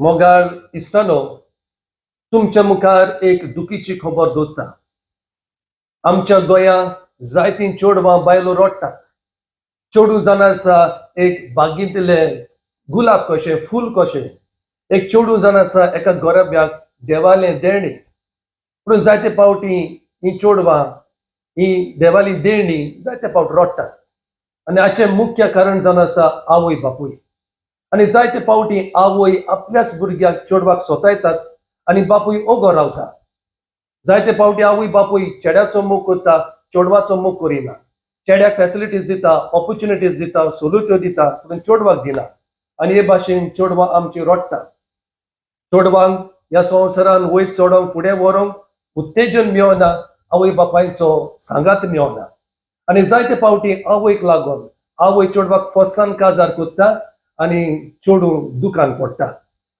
मोगाळ इश्टानो, तुमच्या मुखार एक दुखीची खबर दवरता. आमच्या गोंयांत जायतीं चेडवां बायलो रडटात. चेडूं जावन आसा एक बागेंतलें गुलाब कशें, फूल कशें. एक चेडूं जावन आसा एका गोरब्याक देवालें देणें. पूण जायते फावटी हीं चेडवां, ही देवाली देणी जायते फावट रडटात आनी हाचें मुख्य कारण जावन आसा आवय बापूय. आनी जायते फावटी आवय आपल्याच भुरग्याक, चेडवाक सोतायतात आनी बापूय ओगो रावता. जायते फावटी आवय बापूय चेड्याचो मोग करता, चेडवाचो मोग करिना. चेड्याक फॅसिलिटीज दिता, ऑपॉर्च्युनिटीज दिता, सवलत्यो दिता, पूण चेडवाक दिना. आनी हे भाशेन चेडवां आमची रडटात. चेडवांक ह्या संवसारान वयर चडोंक, फुडें व्हरूंक उत्तेजन मेळना, आवय बापायचो सांगात मेळना. आनी जायते फावटी आवयक लागून आवय चेडवाक फोर्सान काजार करता आनी चेडूं दुकान पडटा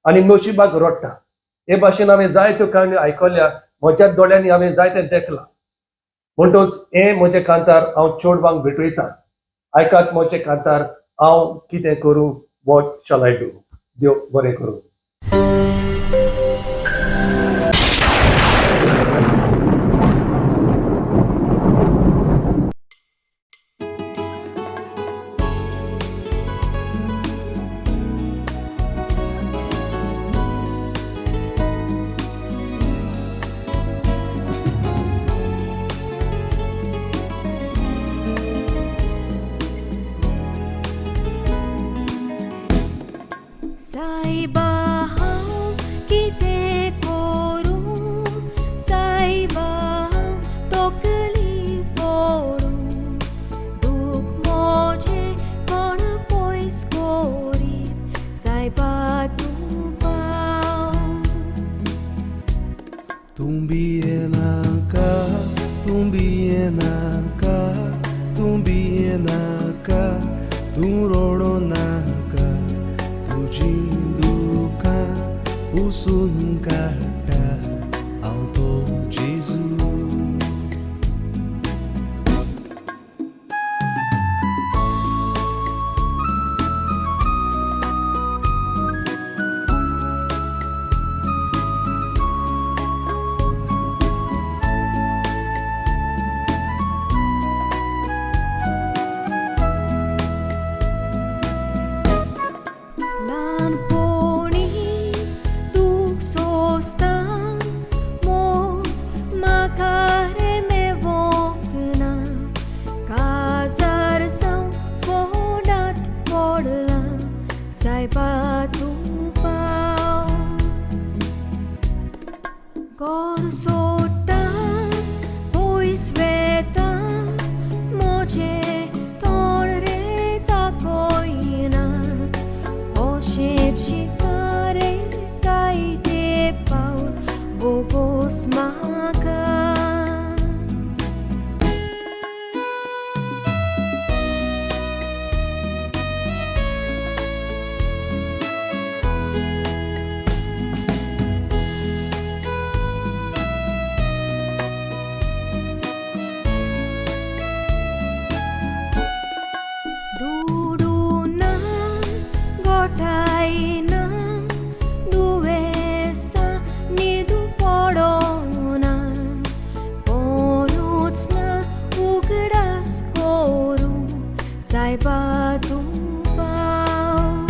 आनी नशिबाक रडटा. हे भाशेन हांवें जायत्यो काणयो आयकल्या, म्हज्या दोळ्यांनी हांवें जायतें देखलां. म्हणटच हें म्हजें कांतार हांव चेडवांक भेटयतां. आयकात म्हजें कांतार, हांव कितें करूं? What shall I do? देव बरें करूं. सायबा, हांव कितें करूं? सायबा, हांव तकली फोडूं. दूख म्हजें कोण पयस करीत? सायबा, तूं पाव. तूं भियेनाका, तूं भियेनाका, तूं भियेनाका, तूं रडूं नाका. तुजीं दुकां पुसून काडटा हांव तो जेजू. ल्हानपणी दूख सोंसता, मोग म्हाका रे मेवोंक ना. काजार जावं फोंडांत पडलां, सायबा, तूं पाव. घर सोडटा, पयस वेता, म्हजें तोंड रे दाखयना. अशें चिंता रे जायते फावट, भोगोस म्हाका. दुडू ना, गोठाय ना, दुयेंसां न्हिदू पडना. कोणूच ना उगडास करूं, सायबा, तूं पाव.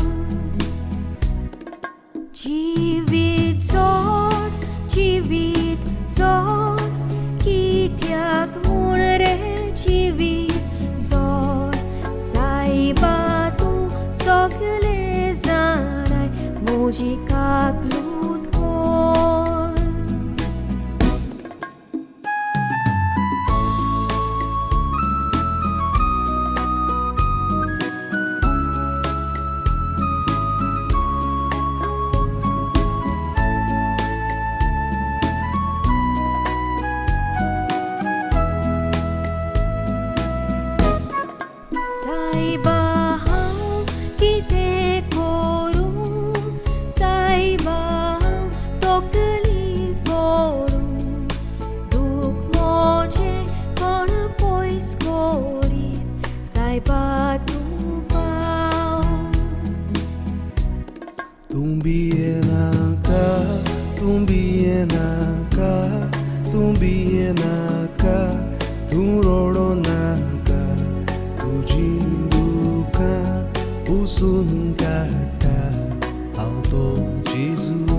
जिवीत जोड, जिवीत जोड, कित्याक म्हूण रे जिवीत जोड? सायबा, तूं सगळें जाणाय, म्हजी काकलूत कर. सायबा, हांव कितें करूं? सायबा. पुसून काडटा, हांव तो जेजू.